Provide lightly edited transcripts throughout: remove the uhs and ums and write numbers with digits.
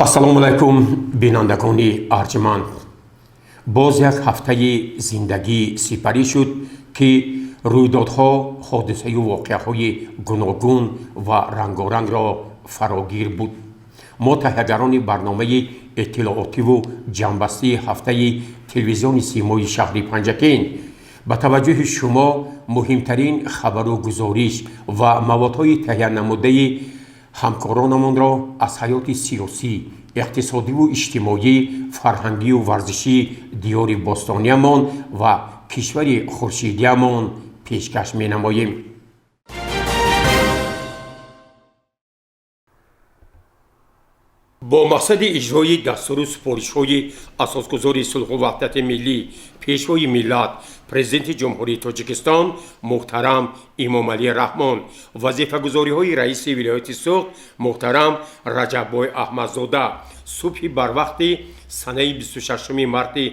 Ассалому алайкум, бинандагони арҷманд. Боз як ҳафтаи зиндагӣ сипарӣ шуд, ки рӯйдодҳо, ҳодисаю воқеаҳои гуногун ва рангорангро фарогир буд. Мо, таҳиягарони барномаи иттилоотиву ҷамъбастии ҳафтаи телевизиони Симои шаҳри Панҷакент, ба таваҷҷӯҳи шумо муҳимтарин хабару гузориш ва маводҳои таҳиянамудаи ҳамкоронамонро аз ҳаёти сиёсӣ, иқтисодиву иҷтимоӣ, фарҳангию варзишии диёри бостониямон ва кишвари хуршидиямон пешкаш менамоем. Бо мақсади иҷрои дастуру супоришҳои асосгузори сулҳу ваҳдати миллӣ, Пешвои миллат, Президенти Ҷумҳурии Тоҷикистон муҳтарам Эмомалӣ Раҳмон, вазифагузориҳои раиси вилояти Суғд муҳтарам Раҷаббой Аҳмадзода, субҳи барвақти санаи 26 марти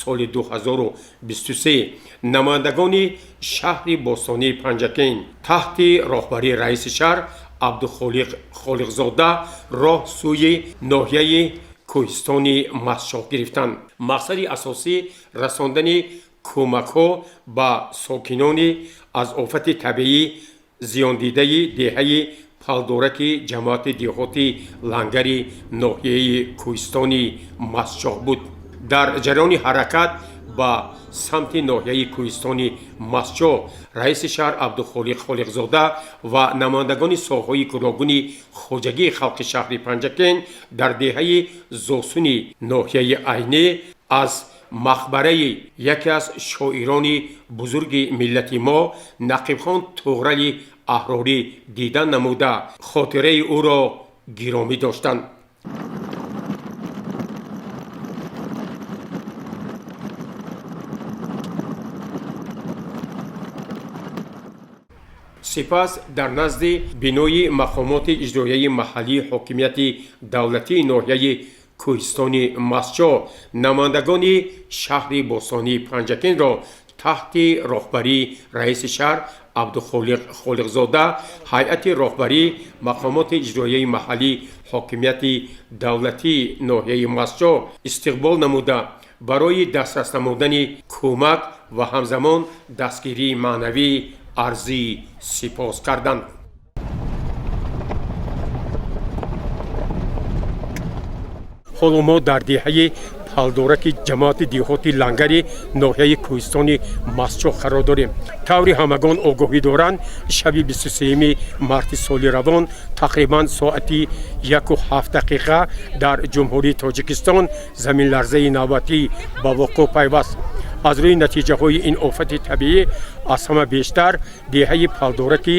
соли 2023 намояндагони шаҳри бостонии Панҷакент таҳти роҳбарии раиси шаҳр Абдухолиқ Холиқзода роҳ сӯи ноҳияи кӯҳистони Мастчоҳ гирифтанд. Мақсади асосӣ расондани кӯмакҳо ба сокинони аз офати табиӣ зиёндидаи деҳаи Палдораки ҷамоати деҳоти Лангари ноҳияи кӯҳистони Мастчоҳ буд. Дар ҷараёни ҳаракат ба самти ноҳияи кӯҳистони Мастчоҳ раиси шаҳр Абдухолиқ Холиқзода ва намояндагони соҳаҳои гуногуни хоҷагии халқи шаҳри Панҷакент дар деҳаи Зосуни ноҳияи Айнӣ аз мақбараи яке аз шоирони бузурги миллати мо Нақибхон Туғрали Аҳрорӣ дидан намуда, хотираи ӯро гиромӣ доштанд. Сипас дар назди бинои мақомоти иҷроияи маҳаллии ҳокимияти давлатии ноҳияи кӯҳистони Мастчоҳ намояндагони шаҳри бостонии Панҷакентро таҳти роҳбарии раиси шаҳр Абдухолиқ Холиқзода ҳайати роҳбарии мақомоти иҷроияи маҳаллии ҳокимияти давлатии ноҳияи Мастчоҳ истиқбол намуда, барои дастрас намудани кӯмак ва ҳамзамон дастгирии маънавӣ арзи сипос карданд. Ҳоло мо дар деҳаи Палдораки ҷамоати деҳоти Лангари ноҳияи кӯҳистони Мастчоҳ қарор дорем. Таври ҳамагон огоҳӣ доранд, шаби 23 марти соли равон тақрибан соати 1:07 дар Ҷумҳурии Тоҷикистон заминларзаи навбатӣ ба вуқӯъ пайваст. Аз рӯи натиҷаҳои ин офати табиӣ аз ҳама бештар деҳаи Палдораки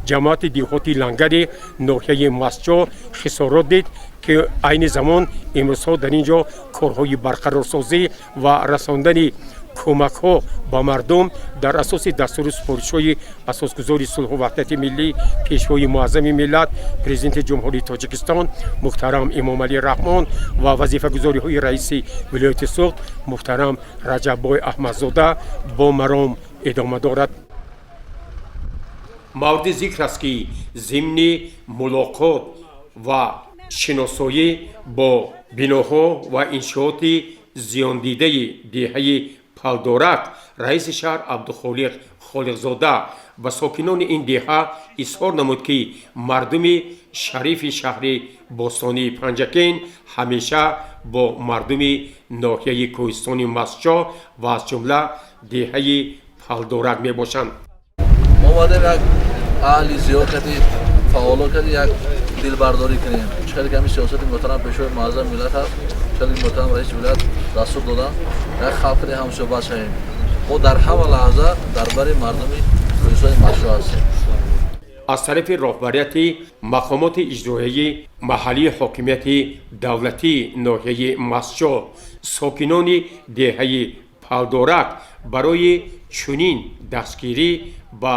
ҷамоати деҳоти Лангари ноҳияи Мастчоҳ хисорот дид, ки айни замон имрӯзҳо дар ин ҷо корҳои барқарорсозӣ ва расондани кӯмакҳо ба мардум дар асоси дастуру супоришҳои асосгузори сулҳу ваҳдати миллӣ, Пешвои муаззами миллат, Президенти Ҷумҳурии Тоҷикистон муҳтарам Эмомалӣ Раҳмон ва вазифагузориҳои раиси вилояти Суғд муҳтарам Раҷаббой Аҳмадзода бо маром идома дорад. Мавриди зикр аст, ки зимни мулоқот ва шиносоӣ бо биноҳо ва иншооти зиёндидаи деҳаи Палдорак раиси шаҳр Абдухолиқ Холиқзода ба сокинони ин деҳа изҳор намуд, ки мардуми шарифи шаҳри бостонии Панҷакент ҳамеша бо мардуми ноҳияи кӯҳистони Мастчоҳ ва аз ҷумла деҳаи Палдорак мебошанд. Омадем, як аҳли зиёд кардӣ, фаъоло кардӣ, як дилбардорӣ кунем. Чӣ ки ҳамин сиёсати муҳтарам Пешвои муаззами миллат ҳаст, чӣ муҳтарам раиси вилоят дастур доданд, як халқи ҳамсӯҳбат шавем. Мо дар ҳама лаҳза дар бари мардуми кӯҳистони Мастчоҳ ҳастем. Аз тарафи роҳбарияти мақомоти иҷроияи маҳаллии ҳокимияти давлатии ноҳияи Мастчоҳ сокинони деҳаи Палдорак барои чунин дастгирӣ ба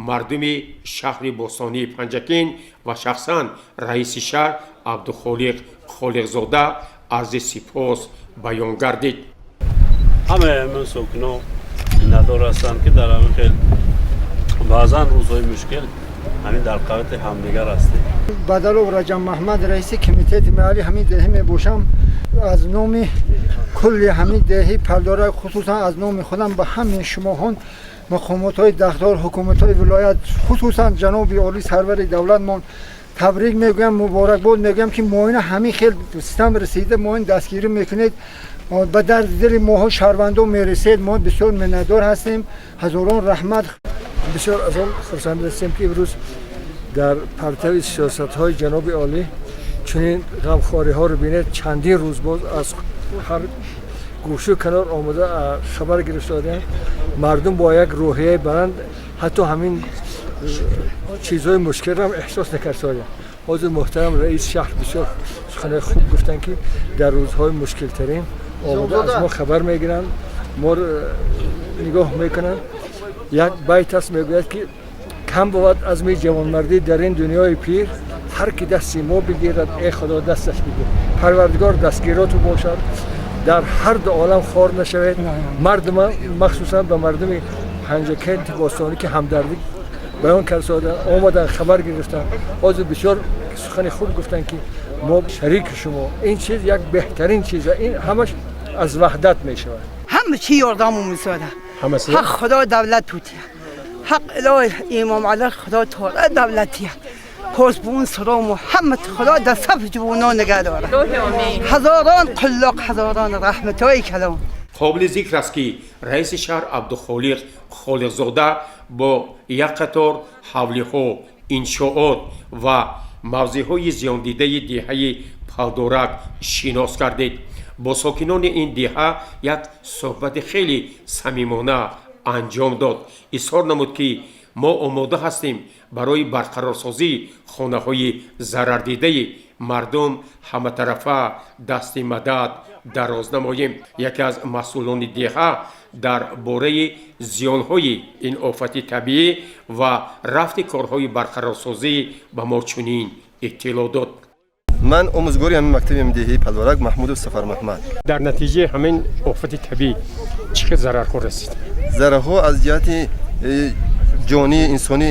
мардуми шаҳри бостонии Панҷакент Ва шахсан раиси шаҳр Абдухолиқ Холиқзода арзи сипос баён гардид. Ҳамаи ҳамин сокино миннатдор ҳастанд, ки дар ҳамин хел баъзан рӯзҳои мушкил ҳамин дар қавати ҳамдигар ҳастем. Бадалов Раҷаб Маҳмад, раиси комитети маҳалли ҳамин деҳӣ мебошам. Аз номи кулли ҳамин деҳи Палдорак, хусусан аз номи худам, ба ҳамин шумоҳон, мақомотҳои дахлдор, ҳукуматҳои вилоят, хусусан ҷаноби олӣ сарвари давлатмон табрик мегӯям, муборакбод мегӯям, ки моина ҳамин хел систам расида, моин дастгирӣ мекунед, ба дарди дили моҳо шаҳрвандон мерасед. Мо бисёр миннатдор ҳастем, ҳазорон раҳмат. Бисёр аз он хурсанд ҳастем, ки имрӯз дар партави сиёсатҳои ҷаноби олӣ чунин ғамхориҳоро бинед. Чандин рӯз боз аз ҳар гӯшу канор омада хабар гирифтодем. Мардум бо як рӯҳияи баланд, ҳатто ҳамин чизҳои мушкилро ҳам эҳсос накардсодем. Ҳозир муҳтарам раиси шаҳр бисёр суханои хуб гуфтанд, ки дар рӯзҳои мушкилтарин омада аз мо хабар мегиранд, моро нигоҳ мекунанд. Як байт аст, мегӯяд, ки кам бувад азми ҷавонмардӣ дар ин дунёи пир, ҳар ки дасти мо бигирад, э худо, дасташ бигир. Парвардигор дастгироту бошад, дар ҳар ду олам хор нашавед. Мардума, махсусан ба мардуми Панҷакенти бостонӣ, ки ҳамдардӣ баён карсодан, омадан, хабар гирифтан, ҳозир бисёр сухани хуб гуфтанд, ки мо шарики шумо. Ин чиз як беҳтарин чиз, ин ҳамаш аз ваҳдат мешавад. Ҳама чӣ ёрдамон месода. Ҳақ худо давлат тутия, ҳақ илоҳи имом али, худо таола давлатия посбун сарому ҳама худо дар саф ҷавоно нигаҳ дорад. Ҳазорон қуллоқ, ҳазорон раҳматҳои калон. Қобили зикр аст, ки раиси шаҳр Абдухолиқ Холиқзода бо як қатор ҳавлиҳо, иншоот ва мавзеъҳои зиёндидаи деҳаи Палдорак шинос гардид. Бо сокинони ин деҳа як суҳбати хеле самимона анҷом дод. Изҳор намуд, ки мо омода ҳастем барои барқарорсозии хонаҳои зарардидаи мардум ҳаматарафа дасти мадад дароз намоем. Яке аз масъулони деҳа дар бораи зиёнҳои ин офати табиӣ ва рафти корҳои барқарорсозӣ ба мо чунин иттилоъ дод. Ман омӯзгори ҳамин мактаби деҳаи Палдорак, Маҳмудов Сафармаҳмад. Дар натиҷаи ҳамин офати табиӣ чӣ хел зарарҳо расид? Зарарҳо аз ҷиҳати ҷонии инсонӣ,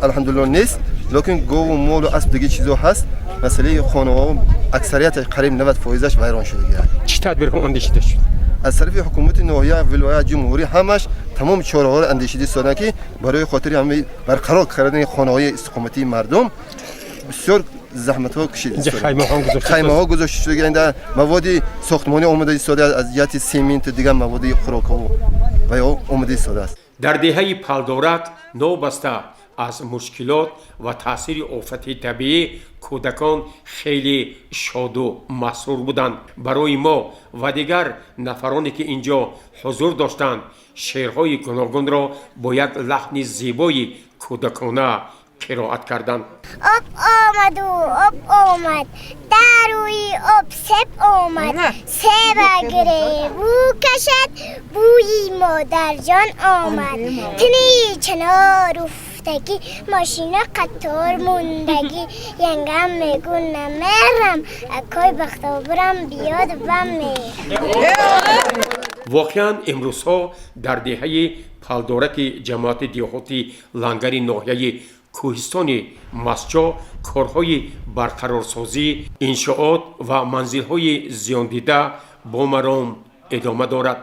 алҳамдулилло, нест, лекин гову молу асп, диги чизо ҳаст. Масъалаи хонаҳо аксарияташ, қариб 90 фоизаш вайрон шудагиаст. Чӣ тадбирҳо андешида шуд? Аз тарафи ҳукумати ноҳия, вилоят, ҷумҳурӣ ҳамаш тамоми чораҳоро андешида истоданд, ки барои хотири ҳамаи барқарор кардани хонаҳои истиқоматии мардум бисёр заҳматҳо кашида. Хаймаҳо гузошта шуда, маводи сохтмонӣ омода истода, аз ҷиҳати сементу дигар маводи хӯрокҳо ва ё омода истодааст. Дар деҳаи Палдорак новобаста аз мушкилот ва таъсири офати табиӣ кӯдакон хеле шоду масрур буданд. Барои мо ва дигар нафароне, ки ин ҷо ҳузур доштанд, шеърҳои гуногунро бо як лаҳни зебои кӯдакона қироат карданд. Об омаду об омад, дар рӯи об себ омад, себа гиреву кашад, бӯи модарҷон омад. Тини чинор уфтагӣ, мошина қатор мондагӣ, янгам мегӯ намерам, акой Бахтобурам биёд ва мерам. Воқеан, имрӯзҳо дар деҳаи Палдораки ҷамоати деҳоти Лангари ноҳияи Кӯҳистони Мастчоҳ корҳои барқарорсозӣ иншоот ва манзилҳои зиёндида бо маром идома дорад.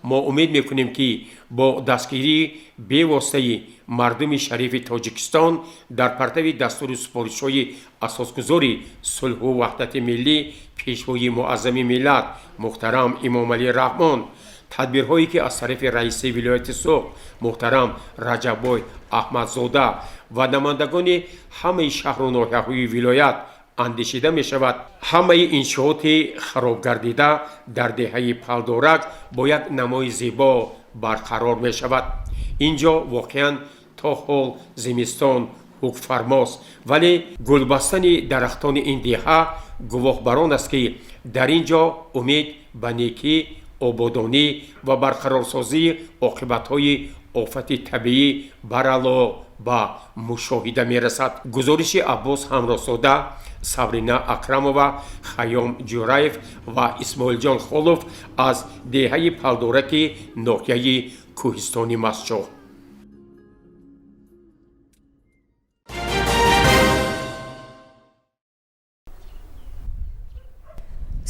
Мо умед мекунем, ки бо дастгирии бевоситаи мардуми шарифи Тоҷикистон дар партави дастуру супоришҳои асосгузори сулҳу ваҳдати миллӣ, Пешвои муаззами миллат муҳтарам Эмомалӣ Раҳмон, тадбирҳое ки аз тарафи раиси вилояти Суғд муҳтарам Раҷаббой Аҳмадзода ва намояндагони ҳамаи шаҳру ноҳияҳои вилоят андешида мешавад, ҳамаи иншооти харобгардида дар деҳаи Палдорак бо як намои зебо барқарор мешавад. Ин ҷо воқеан то ҳол зимистон ҳукмфармост, вале гулбастани дарахтони ин деҳа гувоҳ бар он аст, ки дар ин ҷо умед ба некӣ, ободонӣ ва барқарорсозии оқибатҳои Офати табиӣ барало ба мушоҳида мерасад. Гузориши Аббос Ҳамроҳзода, Сабрина Акрамова, Хайём Ҷӯраев ва Исмоилҷон Холов аз деҳаи Палдораки ноҳияи Кӯҳистони Мастчоҳ.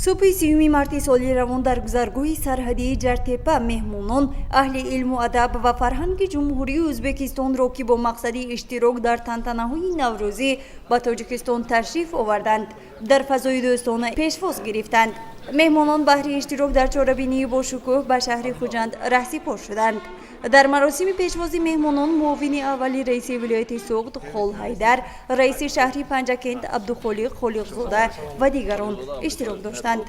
Субҳи 30 марти соли равон дар гузаргоҳи сарҳадии Ҷартепа меҳмонон, аҳли илму адаб ва фарҳанги Ҷумҳурии Ӯзбекистонро, ки бо мақсади иштирок дар тантанаҳои наврӯзӣ ба Тоҷикистон ташриф оварданд, дар фазои дӯстона пешвоз гирифтанд. Меҳмонон баҳри иштирок дар чорабинии бошукӯҳ ба шаҳри Хуҷанд раҳсипор шуданд. Дар маросими пешвози меҳмонон муовини аввали раиси вилояти Суғд Холҳайдар, раиси шаҳри Панҷакент Абдухолиқ Холиқзода ва дигарон иштирок доштанд.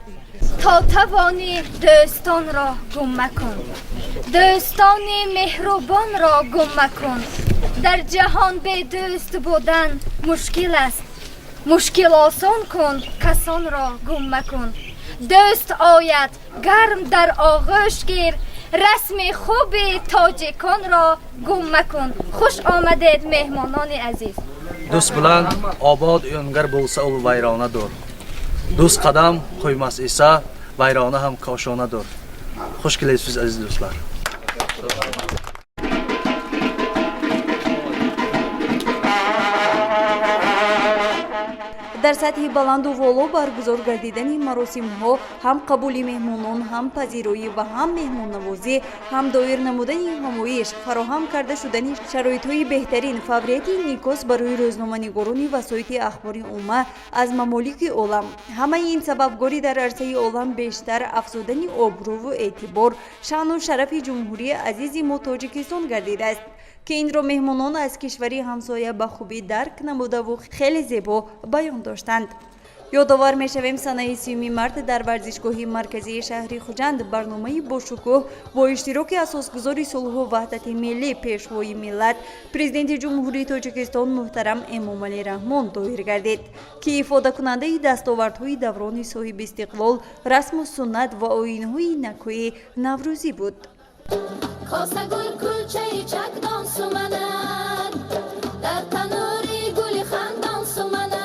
То тавонӣ дӯстонро гум макун, дӯстони меҳрубонро гум макун. Дар ҷаҳон бедӯст будан мушкил аст, мушкил осон кун, касонро гум макун. Дӯст ояд, гарм дар оғӯш гир, расми хуби тоҷиконро гум макун. Хуш омадед, меҳмонони азиз. Дӯст билан обод o'ngar bo'lsa, ul vayronadir. Do'st qadam qo'ymas esa, vayrona ham koshonadir. Xush kelibsiz, aziz do'stlar. Дар сатҳи баланду воло баргузор гардидани маросимҳо, ҳам қабули меҳмонон, ҳам пазироӣ ва ҳам меҳмоннавозӣ, ҳам доир намудани ҳамоиш, фароҳам карда шудани шароитҳои беҳтарин, фаврияти инъикос барои рӯзноманигорони васоити ахбори омма аз мамолики олам, ҳамаи ин сабабгори дар арсаи олам бештар афзудани обрӯву эътибор, шаъну шарафи ҷумҳурии азизи мо Тоҷикистон гардидааст, ки инро меҳмонон аз кишвари ҳамсоя ба хубӣ дарк намудаву хеле зебо баён доштанд. Ёдовар мешавем, санаи 30 март дар варзишгоҳи марказии шаҳри Хуҷанд барномаи бошукӯҳ бо иштироки асосгузори сулҳу ваҳдати миллӣ, Пешвои миллат, Президенти Ҷумҳурии Тоҷикистон муҳтарам Эмомалӣ Раҳмон доир гардид, ки ифодакунандаи дастовардҳои даврони соҳибистиқлол, расму суннат ва оинҳои накӯи наврӯзӣ буд. Косагул кулчаи чакдон суманак, дар танури гули хандон суманак.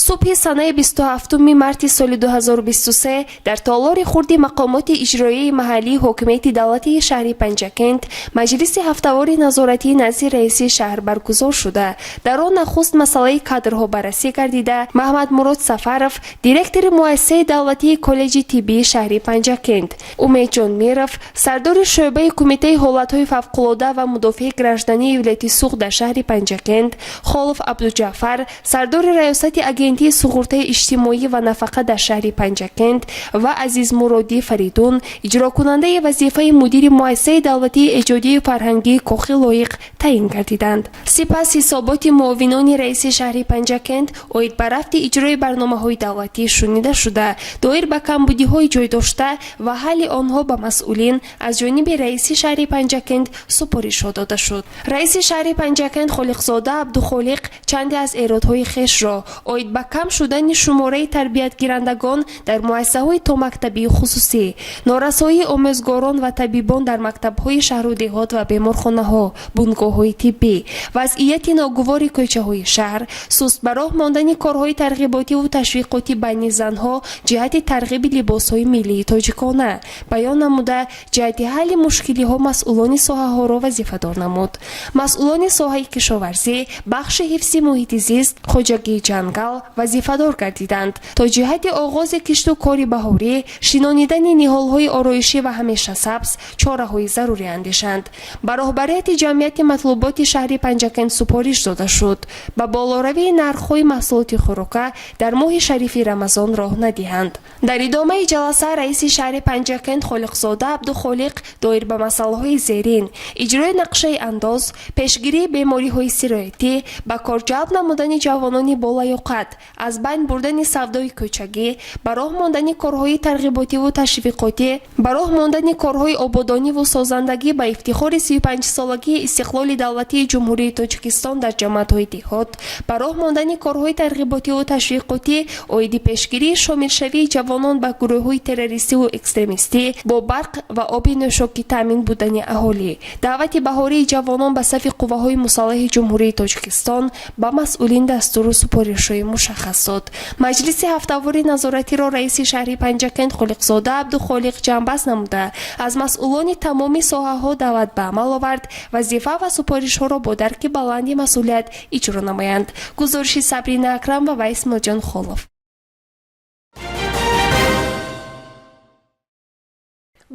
Субҳи санаи 27 марти соли 2023 дар толори хурди мақомоти иҷроияи маҳаллии ҳокимияти давлатии шаҳри Панҷакент маҷлиси ҳафтавори назоратӣ назди раиси шаҳр баргузор шуда, дар он нахуст масъалаи кадрҳо баррасӣ гардида, Маҳмадмурод Сафаров, директори муассисаи давлатии коллеҷи тиббии шаҳри Панҷакент, Умедҷон Миров, сардори шӯъбаи кумитаи ҳолатҳои фавқулода ва мудофиаи граждании вилояти Суғд дар шаҳри Панҷакент, Холов Абдуҷаъфар, сардори раёсати агентии суғуртаи иҷтимоӣ ва нафақа дар шаҳри Панҷакент ва Азизмуродӣ Фаридун, иҷрокунандаи вазифаи мудири муассисаи давлатии эҷодии фарҳангии Кохи Лоиқ таъин гардиданд. Сипас ҳисоботи муовинони раиси шаҳри Панҷакент оид ба рафти иҷрои барномаҳои давлатӣ шунида шуда, доир ба камбудиҳои ҷойдошта ва ҳалли онҳо ба масъулин аз ҷониби раиси шаҳри Панҷакент супоришҳо дода шуд. Раиси шаҳри Панҷакент Холиқзода Абдухолиқ чанде аз эродҳои хешро оид ба кам шудани шумораи тарбиятгирандагон дар муассисаҳои томактабии хусусӣ, норасоии омӯзгорон ва табибон дар мактабҳои шаҳру деҳот ва беморхонаҳо, бунгоҳҳои тиббӣ, вазъияти ногувори кӯчаҳои шаҳр, суст ба роҳ мондани корҳои тарғиботиву ташвиқотӣ байни занҳо ҷиҳати тарғиби либосҳои миллии тоҷикона баён намуда, ҷиҳати ҳалли мушкилиҳо масъулони соҳаҳоро вазифадор намуд. Масъулони соҳаи кишоварзӣ, бахши ҳифзи муҳити зист, хоҷагии ҷангал вазифадор гардиданд, то ҷиҳати оғози кишту кори баҳорӣ, шинонидани ниҳолҳои ороишӣ ва ҳамешасабз чораҳои зарурӣ андешанд. Ба роҳбарияти ҷамъияти матлуботи шаҳри Панҷакент супориш дода шуд, ба болоравии нархҳои маҳсулоти хӯрока дар моҳи шарифи Рамазон роҳ надиҳанд. Дар идомаи ҷаласа раиси шаҳри Панҷакент Холиқзода Абдухолиқ доир ба масъалаҳои зерин: иҷрои нақшаи андоз, пешгирии бемориҳои сироятӣ, ба кор ҷалб намудани ҷавонони болаёқат, Аз байн бурдани савдои кӯчагӣ, ба роҳ мондани корҳои тарғиботиву ташвиқотӣ, ба роҳ мондани корҳои ободониву созандагӣ ба ифтихори 35-солагии истиқлоли давлатии Ҷумҳурии Тоҷикистон дар ҷамоатҳои деҳот, ба роҳ мондани корҳои тарғиботиву ташвиқотӣ оиди пешгирии шомилшавии ҷавонон ба гурӯҳҳои террористиву экстремистӣ, бо барқ ва оби нӯшокӣ таъмин будани аҳолӣ, даъвати баҳории ҷавонон ба сафи қувваҳои мусаллаҳи Ҷумҳурии Тоҷикистон ба масъулин дастуру супоришҳои мушаххас дод. Маҷлиси ҳафтавори назоратиро раиси шаҳри Панҷакент Холиқзода Абдухолиқ ҷамъбаст намуда, аз масъулони тамоми соҳаҳо даъват ба амал овард вазифа ва супоришҳоро бо дарки баланди масъулият иҷро намоянд. Гузориши Сабрина Акрамова ва Исмоилҷон Холов.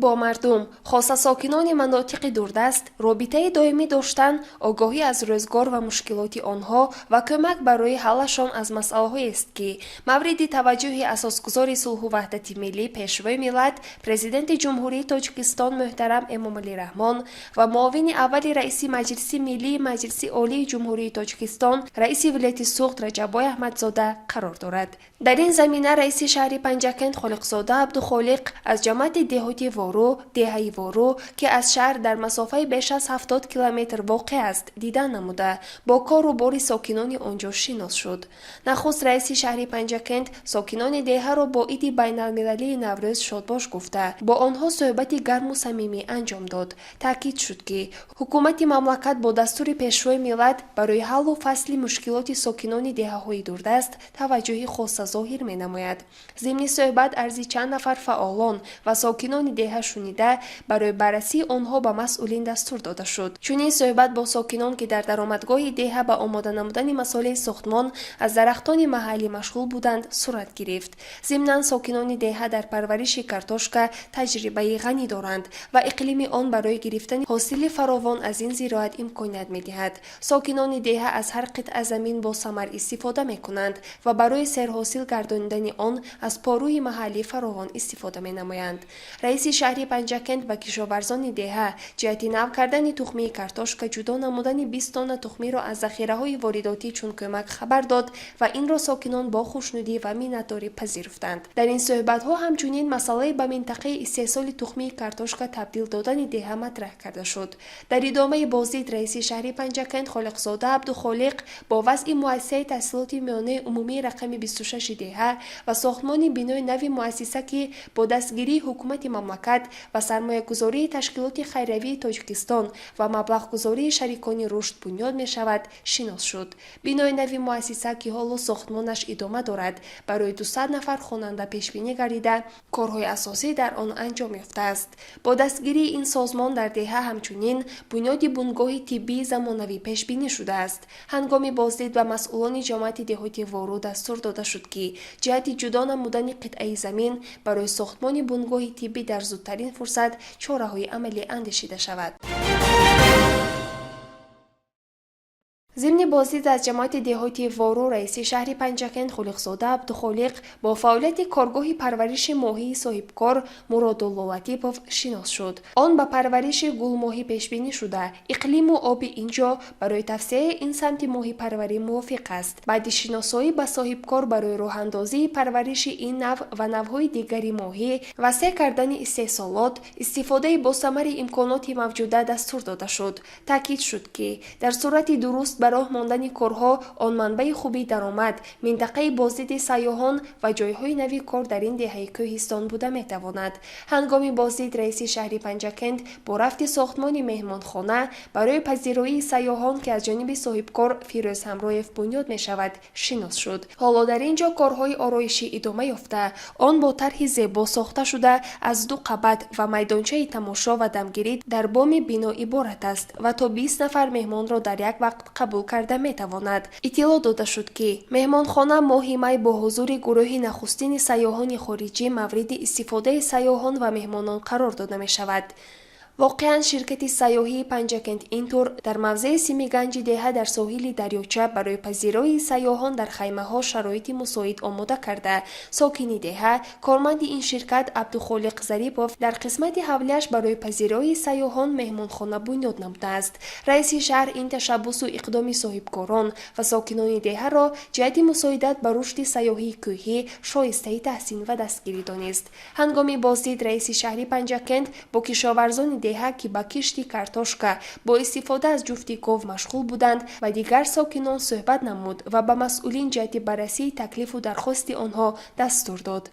Бо мардум, хоса сокинони манотиқи дурдаст, робитаи доимӣ доштан, огоҳӣ аз рӯзгор ва мушкилоти онҳо ва кӯмак барои ҳаллашон аз масъалаҳоест, ки мавриди таваҷҷӯҳи асосгузори сулҳу ваҳдати миллӣ, Пешвои миллат, Президенти Ҷумҳурии Тоҷикистон муҳтарам Эмомалӣ Раҳмон ва муовини аввали раиси Маҷлиси Миллии Маҷлиси Олии Ҷумҳурии Тоҷикистон, раиси вилояти Суғд Раҷаббой Аҳмадзода қарор дорад. Дар ин замина раиси шаҳри Панҷакент Холиқзода Абдухолиқ аз ҷамоати деҳоти Вору, деҳаи Вору, ки аз шаҳр дар масофаи беш аз 70 километр воқеъ аст, дидан намуда, бо кору бори сокинони он ҷо шинос шуд. Нахуст раиси шаҳри Панҷакент сокинони деҳаро бо иди байналмилалии Наврӯз шодбош гуфта, бо онҳо суҳбати гарму самимӣ анҷом дод. Таъкид шуд, ки ҳукумати мамлакат бо дастури Пешвои миллат барои ҳаллу фасли мушкилоти сокинони деҳаҳои дурдаст таваҷҷӯҳи хоса зоҳир менамояд. Зимни суҳбат арзи чанд нафар фаъолон ва сокинони деҳа шунида, барои баррасии онҳо ба масъулин дастур дода шуд. Чунин суҳбат бо сокинон, ки дар даромадгоҳи деҳа ба омода намудани масолеҳи сохтмон аз дарахтони маҳаллӣ машғул буданд, сурат гирифт. Зимнан сокинони деҳа дар парвариши картошка таҷрибаи ғанӣ доранд ва иқлими он барои гирифтани ҳосили фаровон аз ин зироат имконият медиҳад. Сокинони деҳа аз ҳар қитъа замин бо самар истифода мекунанд ва барои серҳосил гардонидани он аз порӯи маҳаллӣ фаровон истифода менамоянд. Раиси шаҳри Панҷакент ба кишоварзони деҳа ҷиҳати нав кардани тухмии картошка ҷудо намудани 20 тонна тухмиро аз захираҳои воридотӣ чун кӯмак хабар дод ва инро сокинон бо хушнудӣ ва миннатдорӣ пазируфтанд. Дар ин суҳбатҳо ҳамчунин масъалаи ба минтақаи истеҳсоли тухмии картошка табдил додани деҳа матраҳ карда шуд. Дар идомаи боздид раиси шаҳри Панҷакент Холиқзода Абдухолиқ бо вазъи муассисаи таҳсилоти миёнаи умумии рақами 26 деҳа ва сохтмони бинои нави муассиса, ки бо дастгирии ҳукумати мамлакат ва сармоягузории ташкилоти хайриявии Тоҷикистон ва маблағгузории шарикони рушд бунёд мешавад, шинос шуд. Бинои нави муассиса, ки ҳоло сохтмонаш идома дорад, барои 200 нафар хонанда пешбинӣ гардида, корҳои асосӣ дар он анҷом ёфтааст. Бо дастгирии ин созмон дар деҳа ҳамчунин бунёди бунгоҳи тиббии замонавӣ пешбинӣ шудааст. Ҳангоми боздид ба масъулони ҷамоати деҳоти Вору дастур дода шуд, ки ҷиҳати ҷудо намудани қитъаи замин барои сохтмони бунгоҳи тиббӣ дар зудтарин фурсат чораҳои амалӣ андешида шавад. Зимни боздид аз ҷамоати деҳоти Вору раиси шаҳри Панҷакент Холиқзода Абдухолиқ бо фаъолияти коргоҳи парвариши моҳии соҳибкор Муродулло Латипов шинос шуд. Он ба парвариши гулмоҳӣ пешбинӣ шуда, иқлиму оби ин ҷо барои тавсеаи ин самти моҳипарварӣ мувофиқ аст. Баъди шиносоӣ ба соҳибкор барои роҳандозии парвариши ин нав ва навҳои дигари моҳӣ, васеъ кардани истеҳсолот, истифодаи босамари имконоти мавҷуда дастур дода шуд. Таъкид шуд, ки дар сурати дуруст ба роҳ мондани корҳо он манбаи хуби даромад, минтақаи боздиди сайёҳон ва ҷойҳои нави кор дар ин деҳаи кӯҳистон буда метавонад. Ҳангоми боздид раиси шаҳри Панҷакент бо рафти сохтмони меҳмонхона барои пазироии сайёҳон, ки аз ҷониби соҳибкор Фирӯз Ҳамроев бунёд мешавад, шинос шуд. Ҳоло дар ин ҷо корҳои ороишӣ идома ёфта, он бо тарҳи зебо сохта шуда, аз 2 қабат ва майдончаи тамошо ва дамгирӣ дар боми бино иборат аст ва то 20 нафар меҳмонро дар як вақт қабул карда метавонад. Иттилоъ дода шуд, ки меҳмонхона моҳи май бо ҳузури гурӯҳи нахустини сайёҳони хориҷӣ мавриди истифодаи сайёҳон ва меҳмонон қарор дода мешавад. Воқеан, ширкати сайёҳии Панҷакент Интур дар мавзеи Симиганҷи деҳа дар соҳили дарёча барои пазироии сайёҳон дар хаймаҳо шароити мусоид омода карда. Сокини деҳа, корманди ин ширкат Абдухолиқ Зарипов дар қисмати ҳавлияш барои пазироии сайёҳон меҳмонхона бунёд намудааст. Раиси шаҳр ин ташаббусу иқдоми соҳибкорон ва сокинони деҳаро ҷиҳати мусоидат ба рушди сайёҳии кӯҳӣ шоистаи таҳсин ва дастгирӣ донист. Ҳангоми боздид раиси шаҳри Панҷакент бо кишоварзони деҳа, ки ба кишти картошка бо истифода аз ҷуфти гов машғул буданд, ва дигар сокинон суҳбат намуд ва ба масъулин ҷиҳати баррасии таклифу дархости онҳо дастур дод.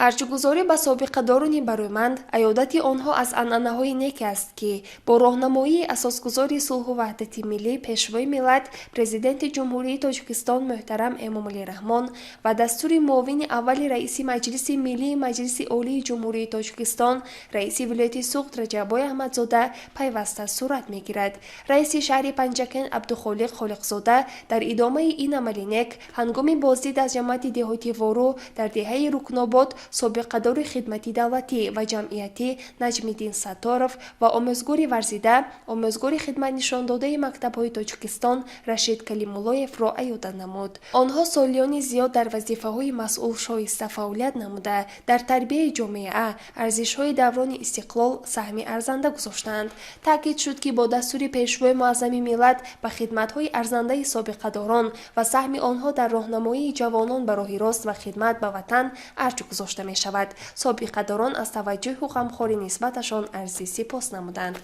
Арҷгузорӣ ба собиқадорони барӯманд, аёдати онҳо аз анъанаҳои неке аст, ки бо роҳнамоии асосгузори сулҳу ваҳдати миллӣ, Пешвои миллат, Президенти Ҷумҳурии Тоҷикистон муҳтарам Эмомалӣ Раҳмон ва дастури муовини аввали раиси Маҷлиси Миллии Маҷлиси Олии Ҷумҳурии Тоҷикистон, раиси вилояти Суғд Раҷаббой Аҳмадзода пайваста сурат мегирад. Раиси шаҳри Панҷакент Абдухолиқ Холиқзода дар идомаи ин амали нек ҳангоми боздид аз ҷамоати деҳоти Вору дар деҳаи Рукнобод собиқадори хидмати давлатӣ ва ҷамъиятӣ Наҷмиддин Сатторов ва омӯзгори варзида, омӯзгори хидматнишондодаи мактабҳои Тоҷикистон Рашид Калимуллоевро аёда намуд. Онҳо солиёни зиёд дар вазифаҳои масъул шоиста фаъолият намуда, дар тарбияи ҷомеа, арзишҳои даврони истиқлол саҳми арзанда гузоштанд. Таъкид шуд, ки бо дастури Пешвои муаззами миллат ба хидматҳои арзандаи собиқадорон ва саҳми онҳо дар роҳнамоии ҷавонон ба роҳи рост ва хидмат ба ватан арҷ гузошта мешавад. Собиқадорон аз таваҷҷӯҳу ғамхорӣ нисбаташон арзи сипос намуданд.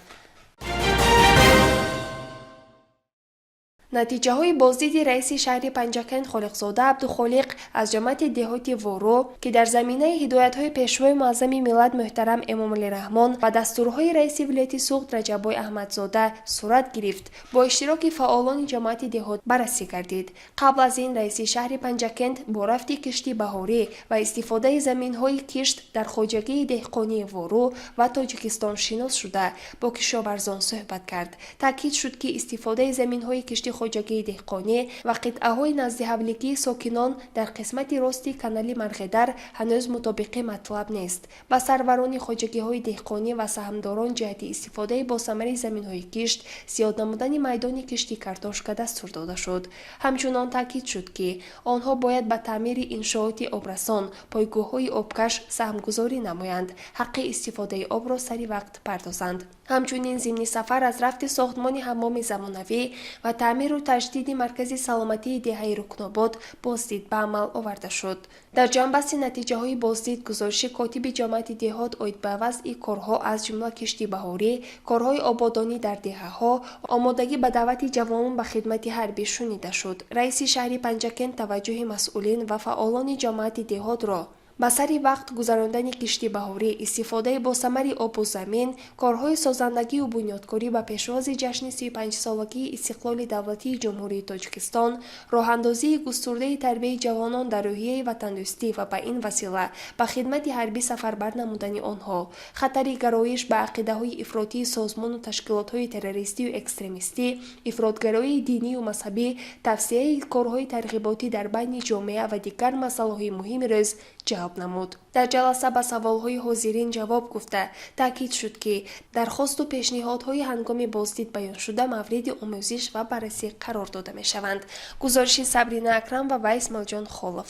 Натиҷаҳои боздиди раиси шаҳри Панҷакент Холиқзода Абдухолиқ аз ҷамоати деҳоти Вору, ки дар заминаи ҳидоятҳои Пешвои муаззами миллат муҳтарам Эмомалӣ Раҳмон ва дастурҳои раиси вилояти Суғд Раҷаббой Аҳмадзода сурат гирифт, бо иштироки фаъолони ҷамоати деҳот баррасӣ гардид. Қабл аз ин раиси шаҳри Панҷакент бо рафти кишти баҳорӣ ва истифодаи заминҳои кишт дар хоҷагии деҳқонии Вору ва Тоҷикистон шинос шуда, бо кишоварзон суҳбат кард. Таъкид шуд, ки истифодаи заминҳои кишти хоҷагии деҳқонӣ ва қитъаҳои наздиҳавлигии сокинон дар қисмати рости канали Марғедар ҳанӯз мутобиқи матлаб нест. Ба сарварони хоҷагиҳои деҳқонӣ ва саҳмдорон ҷиҳати истифодаи босамари заминҳои кишт, зиёд намудани майдони кишти картошка дастур дода шуд. Ҳамчунон таъкид шуд, ки онҳо бояд ба таъмири иншооти обрасон, пойгоҳҳои обкаш саҳмгузорӣ намоянд, ҳаққи истифодаи обро сари вақт пардозанд. Ҳамчунин зимни сафар аз рафти сохтмони ҳаммоми замонавӣ ва таъмиру таҷдиди маркази саломатии деҳаи Рукнобод боздид ба амал оварда шуд. Дар ҷамъбасти натиҷаҳои боздид гузориши котиби ҷамоати деҳот оид ба вазъи корҳо, аз ҷумла кишти баҳорӣ, корҳои ободонӣ дар деҳаҳо, омодагӣ ба даъвати ҷавонон ба хидмати ҳарбӣ шунида шуд. Раиси шаҳри Панҷакент таваҷҷӯҳи масъулин ва фаъолони ҷамоати деҳотро ба сари вақт гузарондани кишти баҳорӣ, истифодаи босамари обу замин, корҳои созандагию бунёдкорӣ ба пешвози ҷашни 35-солагии истиқлоли давлатии Ҷумҳурии Тоҷикистон, роҳандозии густурдаи тарбияи ҷавонон дар рӯҳияи ватандӯстӣ ва ба ин васила ба хидмати ҳарбӣ сафарбар намудани онҳо, хатари гароиш ба ақидаҳои ифротии созмону ташкилотҳои террористию экстремистӣ, ифротгароии динию мазҳабӣ, тавсияи корҳои тарғиботӣ дар байни ҷомеа ва дигар масъалаҳои муҳими рӯз ҷалб намуд. Дар ҷаласа ба саволҳои ҳозирин ҷавоб гуфта, таъкид шуд, ки дархосту пешниҳодҳои ҳангоми боздид баёншуда мавриди омӯзиш ва баррасӣ қарор дода мешаванд. Гузориши Сабрина Акрам ва Исмоилҷон Холов.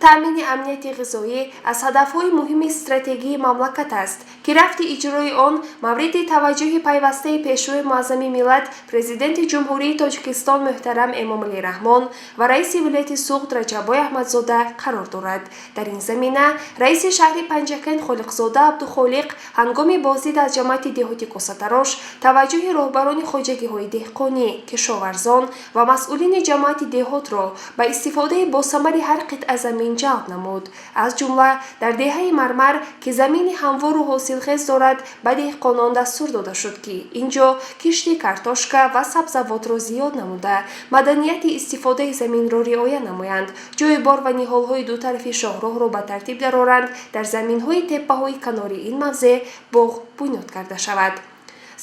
Таъмини амнияти ғизоӣ аз ҳадафҳои муҳими стратегии мамлакат аст, ки рафти иҷрои он мавриди таваҷҷӯҳи пайвастаи Пешвои муаззами миллат, Президенти Ҷумҳурии Тоҷикистон муҳтарам Эмомалӣ Раҳмон ва раиси вилояти Суғд Раҷаббой Аҳмадзода қарор дорад. Дар ин замина раиси шаҳри Панҷакент Холиқзода Абдухолиқ ҳангоми боздид аз ҷамоати деҳоти Косатарош таваҷҷӯҳи роҳбарони хоҷагиҳои деҳқонӣ, кишоварзон ва масъулини ҷамоати деҳотро ба истифодаи босамари ҳар қитъа замин ҷалб намуд. Аз ҷумла дар деҳаи Мармар, ки замини ҳамвору ҳосилхез дорад, ба деҳқонон дастур дода шуд, ки ин ҷо кишти картошка ва сабзавотро зиёд намуда, маданияти истифодаи заминро риоя намоянд, ҷойбор ва ниҳолҳои дутарафи шоҳроҳро ба тартиб дароранд, дар заминҳои теппаҳои канори ин мавзеъ боғ бунёд карда шавад.